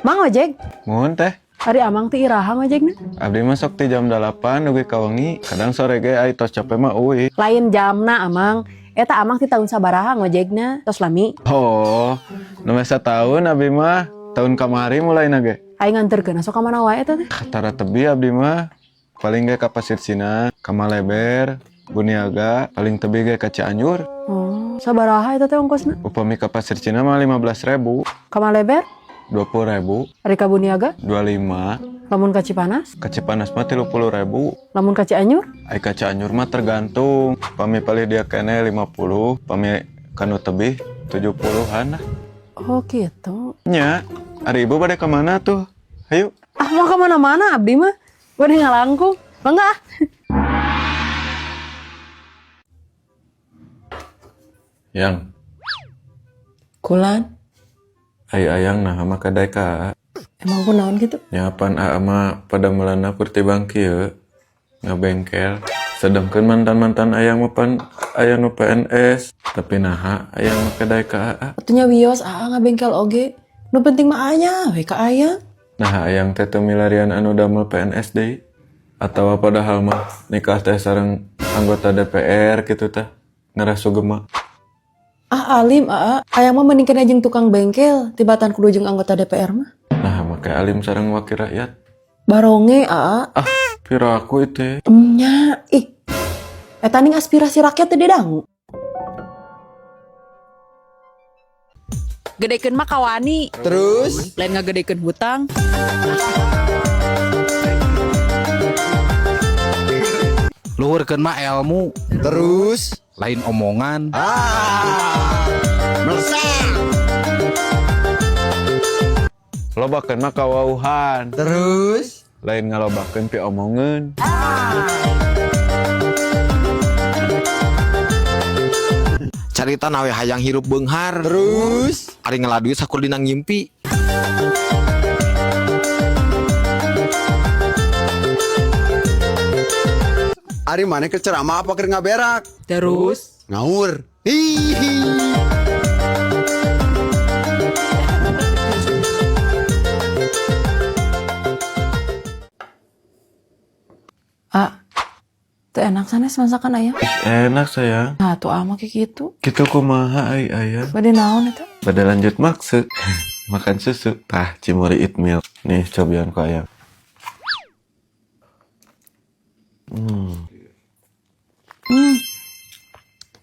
Mang ojek, Muhun, Teh. Ari Amang ti iraha ngojekna? Abdi mah sok ti jam 8 dugi ka wengi, kadang sore ge ai tos capek mah euy. Lain jamna, Amang. Eta Amang ti tahun sabaraha ngojekna? Tos lami? Oh, nembe satahun abdi mah, tahun kamari mulai ge. Aing nganterkeun sok ka mana wae eta teh? Tara tebi abdi mah, paling ge ka Pasir Cina, ka Maleber, Buniaga, paling tebi ge ka Cianjur. Oh, sabaraha eta teh ongkosna? Upami ka Pasir Cina mah 15.000. Ka Maleber? 20.000. Ari ka Buniaga? 25. Lamun ka Cipanas? Ka Cipanas mah 30.000. Lamun ka Cianjur? Ai ka Cianjur mah tergantung. Pami palih dieu keneh 50, pami kanu tebih 70-an lah. Oh, gitu. Nya, ari Ibu bade kemana tuh? Ayo. Ah, mau ke mana-mana abdi mah. Bade ngalangkung. Mangga ah. Yang, Kulan, ai Ayang nah sama kadai ka. Emang kunaon gitu? Nyapan aa mah pada melana kurtibang kieu ngabengkel. Sedangkan mantan-mantan Ayang mah pan aya nu PNS, tapi naha Ayang mah kadai ka aa. Atuh nya wios aa ngabengkel oge. Nu penting mah aya we ka Ayang. Nah, Ayang teh teu milarian anu damel PNS deui. Atawa padahal mah nikah teh sareng anggota DPR gitu teh ngerasu gema. Ah, alim aa, Ayang mah mending keneh jeung tukang bengkel tibatan kudu jeung anggota DPR mah. Nah, make alim sareng wakil rakyat. Baronge aa. Ah, piraku itu. Enya, ih. Eta ning aspirasi rakyat teh didangu. Gedekeun mah kawani. Terus? Lain ngagedekeun hutang. Luhurkeun mah ilmu. Terus? Lain omongan. Ah, melesat. Lobakeun mah kawauhan. Terus? Lain ngalobakeun pi omongeun. Carita nawe hayang hirup beunghar. Terus? Ari ngala duit sakur dina ngimpi. Ari maneh keur ceramah apa keur ngaberak? Terus? Ngaur. Hihi. Ah, teu enak sanes masakan Ayang. Enak, sayang. Nah, tuh ama kayak gitu. Kitu kumaha ai Ayang? Bade naon eta? Pada lanjut maksud. Makan susu. Tah, Cimory Eat Milk. Nih, cobian ku Ayang.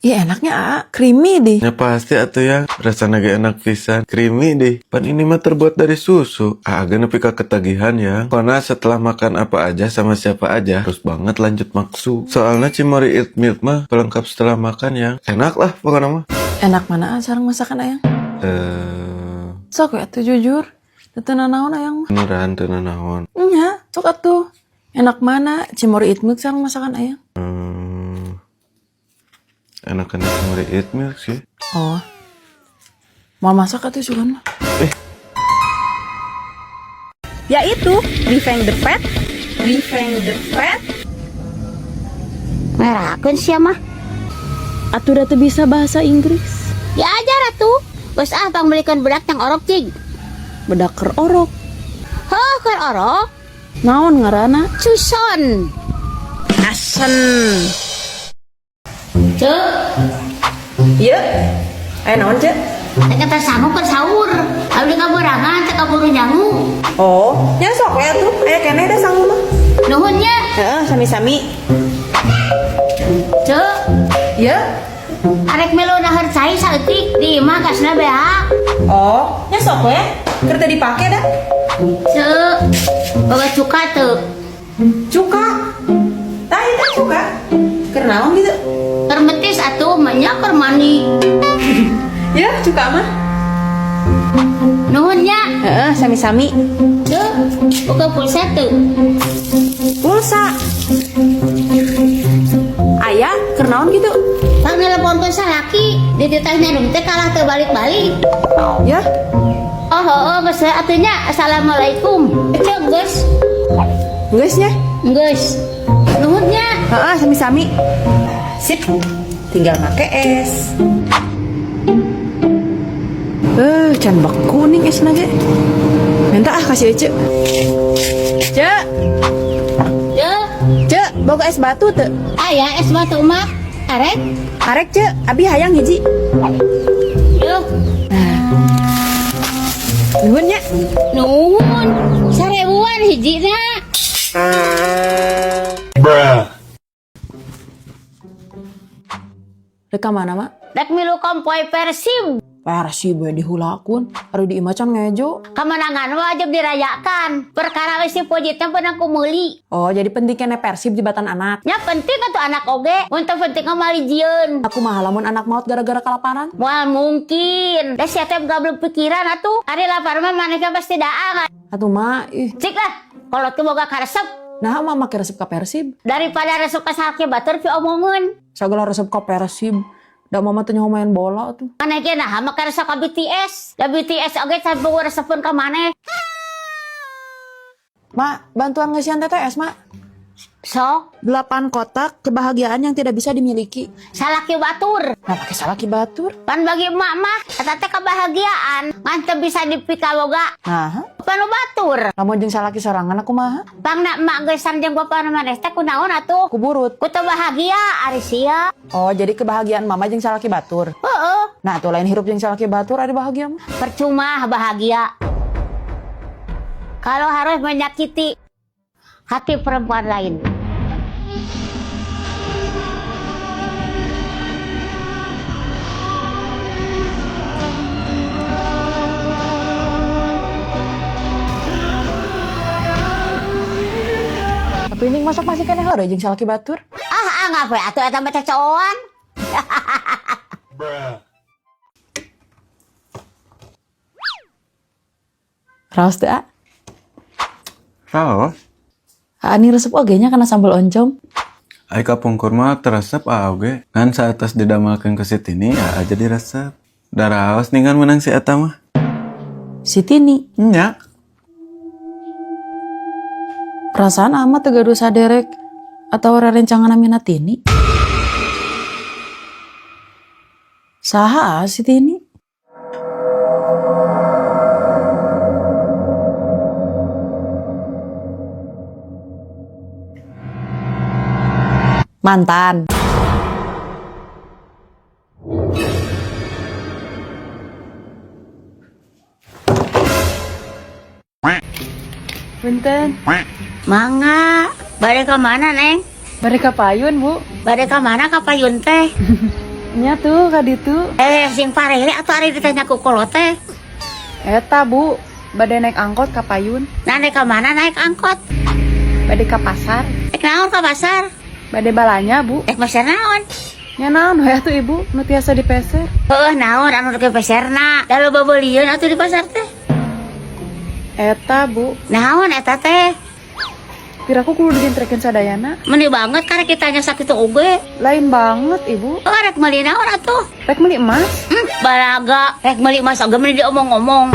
Iya enaknya aa, creamy deh. Ya pasti atuh ya, rasanya gak enak pisan, creamy deh. Pan ini mah terbuat dari susu. Ah, agak nepi ka ketagihan ya. Karena setelah makan apa aja sama siapa aja, terus banget lanjut maksu. Soalnya Cimory Eat Milk mah pelengkap setelah makan ya. Enak lah pokoknya mah. Enak mana aa sareng masakan Ayang? Eh, Sok we atuh jujur. Teu naon Ayang mah. Beneran teu naon. Nya, sok atuh. Enak mana Cimory Eat Milk sareng masakan Ayang? Enakan Cimory Eat Milk sih. Oh. Mau masak atuh sugan mah. Yaitu Revenge the Fat, Revenge the Fat. Ngerakeun sia mah. Atuh da teu bisa bahasa Inggris. Diajar atuh. Geus ah, pangmeulikeun bedak yang orok cig. Bedak keur orok. Heuh, keur orok. Naon ngaranna? Suson. Asen. Cek. Iya. Aya naon, Cek? Teh kata sangu keur sahur. Abdi kaburangan teh kaburu nyangu. Oh, nya sok we atuh. Aya keneh da sangu mah. Nuhun nya. Heeh, sami-sami. Cek. Iya. Arek melu nahar cai saeutik di imah gasna beak. Oh, nya sok we. Keur teu dipake dah. Cek. Boga cuka teu? Cuka. Tah itu cuka. Keur naon gitu? Keur metis atuh mah keur mandi. Ya, cuka mah. Nuhun nya. Heeh, sami-sami. Cek. Boga pulsa teu? Pulsa. Aya, keur naon gitu? Pang nelponkeun salaki, dititah nyadung teh kalah teu balik-balik. Ya. Oh, geus we atuh nya. Assalamualaikum. Cek geus. Geus nya. Geus. Nuhun nya. Heeh, sami-sami. Sip. Tinggal make es. Can beku ning esna ge. Minta ah kasih Ece. Ce, Ya, Ce, boga es batu teu? Aya es batu mah. Arek. Arek Ce, abi hayang hiji. Yo, Nuhun nya. Nuhun. 1000-an hijina. Rek ka mana, Mak? Rek milu kompoy Persib. Persib we dihulakun. Ari di imah can ngejo. Kemenangan wajib dirayakan. Perkara wis dipujitnya benang ku meuli. Oh, jadi penting kene Persib jebatan anak. Nya penting atuh anak oge. Mun teu penting mah malijieun. Aku mah lamun anak maut gara-gara kelaparan. Moal mungkin. Da sia teh gablek pikiran atuh. Ari lapar mah manehna pasti daang. Atuh mak, ih. Cik lah, kalau tuh boga karesep Nah, mama make resep ka Persib. daripada resep ka salaki batur pi omongeun. Sagala resep ka Persib. Da mama teh nyaho main bola tuh. Maneh ge nah make resep ka BTS. Da BTS oge can boga resepeun ka maneh. Mak, bantuan ngesian TTS, Mak. Sok, 8 kotak kebahagiaan yang tidak bisa dimiliki. salaki batur. Nah, pakai salaki batur. Pan bagi emak mah eta teh kebahagiaan. Ngan teu bisa dipikaboga. Nah, Pan nu batur. lamun jeung salaki sorangan aku mah Pangna emak geus jeung bapa maneh teh kunaon atuh? kuburut. Ku teu bahagia ari sia. Oh, jadi kebahagiaan mama jeung salaki batur. Heeh, Nah, tuh lain hirup jeung salaki batur ada bahagia mah. percuma bahagia. Kalau harus menyakiti hati perempuan lain. Tapi ini masak masih keneh heureuy jeung salaki batur. Ah, anggap we atuh eta mah cocoan. Raos teh, ah. Raos? Ah, ini resep oge nya kana sambal oncom. Ai kapungkur mah teresep ah oge. Ngan saatos didamelkeun ku si Tini aa jadi resep. Da raos ningan menang si eta mah. Si Tini, Nya. perasaan amat teu gaduh saderek atau rerencangan amina Tini. Saha ah, si Tini? Mantan. Punten, Mangga, bade ka mana, Neng? bade ka payun, Bu. Bade ka mana ka payun teh? Nya tuh ka ditu. Eh, sing parele atuh ari ditanya ku kolot teh. Eta, Bu, bade naik angkot ka payun, Nah, naik ka mana naik angkot? bade ka pasar, Rek naon ka pasar? bade balanya, Bu. Rek meser naon? Nya naon we atuh Ibu, nu tiasa dipeser. Heuh, naon anu rek peserna? Da loba beulieun atuh di pasar teh. Eta, Bu, Naon eta teh? piraku kudu digentrekeun sadayana. Meni banget karek ditanya sakitu oge. Lain banget, Ibu. Oh, rek meuli naon atuh? Rek meuli emas. Balaga, rek meuli emas oge meni diomong-omong.